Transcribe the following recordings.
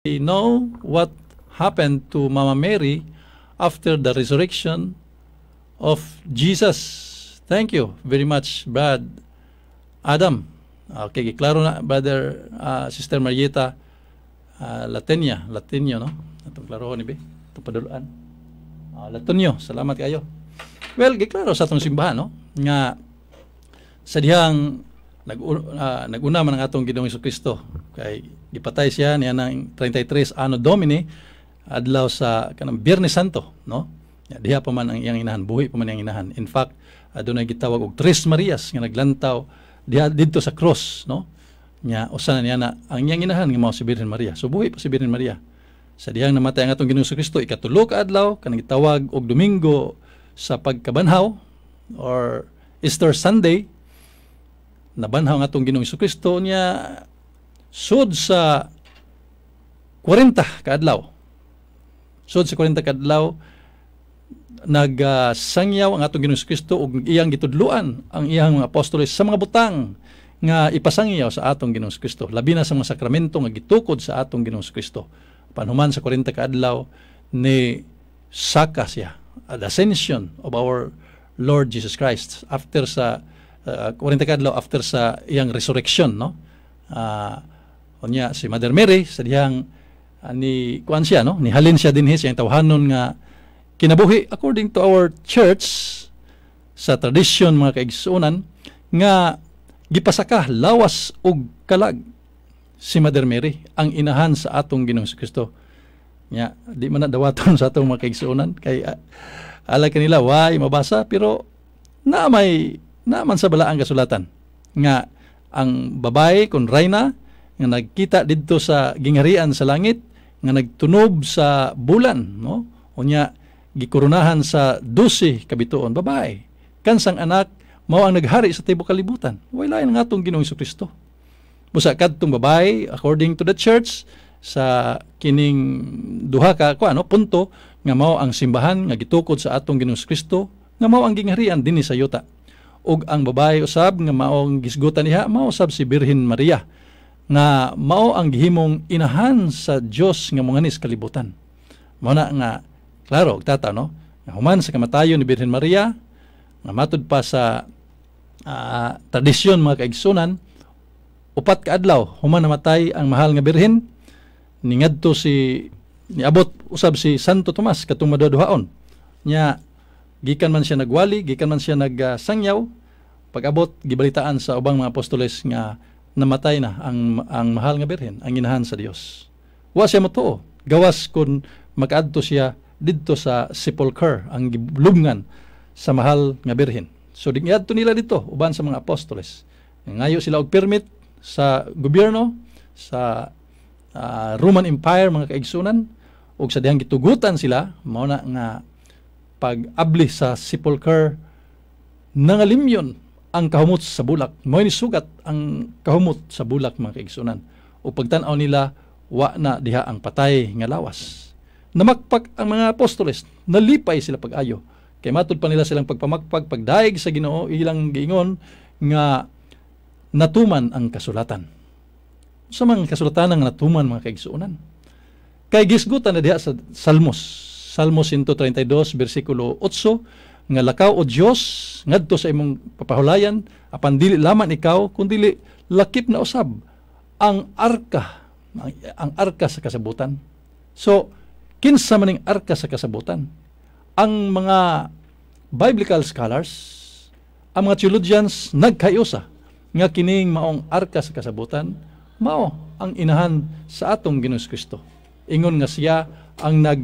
Know what happened to Mama Mary after the resurrection of Jesus. Thank you very much, Brad Adam. Okay, klaro na, Brother, Sister Marieta Latenia, Latinio, no? Atong klaro ni be. Itong paduluan. Latonio, salamat kayo. Well, giklaro sa atong simbahan, no? Nga sa dihang nag-una man ang atong Ginoong Kristo kay gipatay siya niya ng 33 Anno Domini, adlaw sa kanang Biyernes Santo, no? Ya, diha pa man ang iyang inahan, buhi pa man iyang inahan. In fact, adunay gitawag og Tres Marias nga naglantaw diha didto sa cross, no? Nya usa na niya na ang iyang inahan nga mao si Birhen Maria. So buhi pa si Birhen Maria. Sa dihang namatay ang atong Ginoong Kristo, ikatulo ka adlaw, kanang gitawag og Domingo sa Pagkabanhaw or Easter Sunday, nabanhaw ang atong Ginoong Kristo. Niya sud sa 40 kaadlaw, sud sa 40 kaadlaw, nagsangyaw ang atong Ginoong Kristo ug iyang gitudloan ang iyang mga apostoles sa mga butang nga ipasangyaw sa atong Ginoong Kristo, labi na sa mga sakramento nga gitukod sa atong Ginoong Kristo. Panhuman sa 40 kaadlaw, ni saka siya, the ascension of our Lord Jesus Christ after sa 40 kaadlaw after sa iyang resurrection, no? Unya si Mother Mary, sa dihang ni kuan siya, no, nihalin siya dinhi sa iyang tawhanon nga kinabuhi according to our church sa tradisyon, mga kaigsuonan, nga gipasaka lawas ug kalag si Mother Mary, ang inahan sa atong Ginoong Kristo. Nya di man na dawaton sa atong mga kaigsuonan kay ala kanila way mabasa, pero na may na man sa Balaang Kasulatan nga ang babae kon rayna nga nagkita didto sa gingharian sa langit nga nagtunob sa bulan, no? Unya gikoronahan sa 12 kabituon, babae kansang anak mao ang naghari sa tibuok kalibutan, way lain nga atong Ginoong Kristo. Busa kadtong babae, according to the church, sa kining duha ka ko ano punto nga mao ang simbahan nga gitukod sa atong Ginoong Kristo nga mao ang gingharian dinhi sa yuta, ug ang babae usab nga maong gisgutan niya, mao usab si Birhen Maria nga mao ang gihimong inahan sa Dios nga monganis kalibutan. Mao na nga klaro og tata, no, nga human sa kamatayon ni Birhen Maria, nga matud pa sa tradisyon, mga kaigsunan, 4 ka adlaw human namatay ang mahal nga birhen, ningadto si niabot usab si Santo Tomas katong maduhaon nya. Gikan man siya nagwali, gikan man siya nagsangyaw. Pag-abot, gibalitaan sa ubang mga apostoles nga namatay na ang mahal nga birhen, ang inahan sa Dios. Wa siya motuo gawas kun makaadto siya didto sa sepulchre, ang gilubngan sa mahal nga birhen. So dingadto nila dito uban sa mga apostoles. Ngayo sila og permit sa gobyerno sa Roman Empire, mga kaigsunan, ug sa dihang gitugutan sila, mao na nga pag-abli sa sepulchre, nangalimyon ang kahumot sa bulak. Mao ni sugat ang kahumot sa bulak, mga kaigsunan. Ug pagtan-aw nila, wa na diha ang patay nga lawas. Namakpak ang mga apostoles, nalipay sila pag-ayo. Kay matud pa nila silang pagpamakpag, pagdaig sa Ginoo, ilang giingon nga natuman ang kasulatan. Sa mga kasulatan nga natuman, mga kaigsuonan? Kay gisgutan na diha sa Salmos. Salmos 132 bersikulo 8 nga lakaw o Dios ngadto sa imong papahulayan, apan dili lamang ikaw kundili lakip na usab ang arka, ang arka sa kasabutan. So kinsa man ning arka sa kasabutan? Ang mga biblical scholars, ang mga theologians, nagkayusa nga kining maong arka sa kasabutan mao ang inahan sa atong Ginoong Kristo. Ingon nga siya ang nag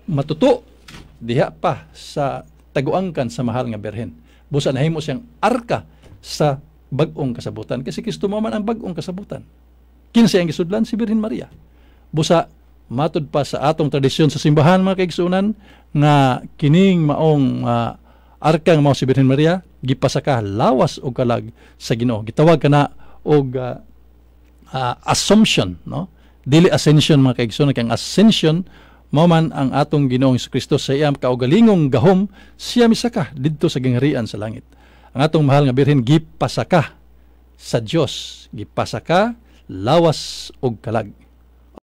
matuto diha pa sa taguangkan sa mahal nga birhen. Busa nahimo siyang arka sa bag-ong kasabutan kasi Kristo mao man ang bag-ong kasabutan. Kinsa ang gisudlan? Si Birhen Maria. Busa matud pa sa atong tradisyon sa simbahan, mga kaigsuonan, nga kining maong arka nga mao si Birhen Maria gipasaka lawas og kalag sa Ginoo. Gitawag kana og assumption, no? Dili ascension, mga kaigsuonan, kay ang ascension mao man ang atong Ginoong Kristo sa iyang kaugalingong gahom, siya misaka didto sa gingharian sa langit. Ang atong mahal nga birhen gipasaka sa Dios, gipasaka lawas og kalag.